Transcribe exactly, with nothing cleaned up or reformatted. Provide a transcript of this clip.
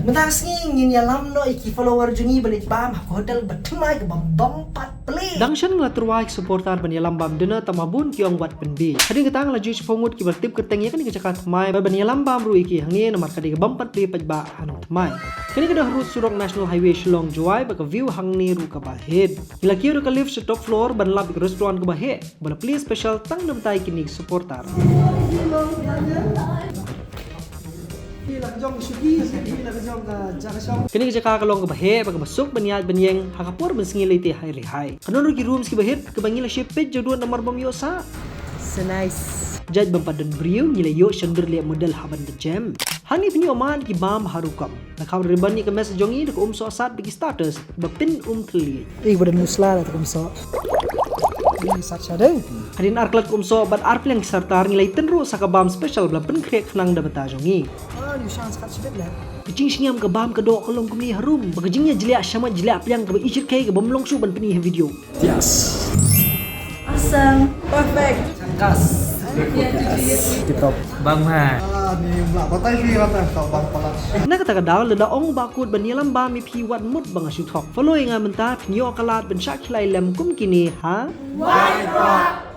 Mynta ka sngi ngin ïalam noh ïa ki follower jong ngi ban leit bam ha ka hotel ba thymmai kaba bam pat plie. Dang shen nga la tyrwa ïa ki supporter ban ïalam bam dinner tang ma bun ki ong wat pynbiej. Hadien kata nga la ju shiphew ngut kiba la tip kyrteng ïa kane ka jaka thymmai ban ïalam bam ruh ïa ki hangne namar ka dei ka bam pat plie paidbah ha nongthymmai. Kane ka dei harud surok National Highway Shillong Jowai bad ka view hangne ruh kaba hit. Ngi la kiew da ka lift sha top floor ban lap ïa ka restaurant kaba heh ba la plie special tang na bynta ïa kine ki supporter. Kane ka jaka ka long kaba heh bad kaba suk ban ïaid ban ïeng ha ka por mynsngi lei te ha Rihai. Ka don ruh ki rooms kiba hit kiba ngi la shepit jadon namar bym ïoh sah. So nice. Jait bym pat don briew ngi la ïoh shon dur leh model ha ban da jem. Hangne phin ïoh mad ki bam ha rukom. La kham ribbon ïa ka mess jong ngi da ka um sohsat bad ki starters ba pyn um thylliej. Ei, ba don musla da ka um soh. Ei, sat sha dei. Hadien ar klat ka um soh bad ar pliang ki starter ngi la ïa tynruh sa ka bam special ba la pynkhreh khnang da bynta jong ngi. Ah, ni shan sat sha dei la. Ka jingsngewbha ka bam ka doh ka long kumne harum. Ba ka jingïa jliah shamoit jliah pliang kaba i shyrkhei kaba ym long shuh ban pyni ha video. Yes. Awesome. Perfect. Kas. Tip top. Bang ha. Ah, ni mla batai phi kata ka bang palat. Na kata ka daw lada ong ba kut ban ïalam bam ïa phi wat mut ba nga shu thok. Follow ïa nga mynta phin ïoh ka lad ban shah khilai lem kum kine ha. Wai Pak.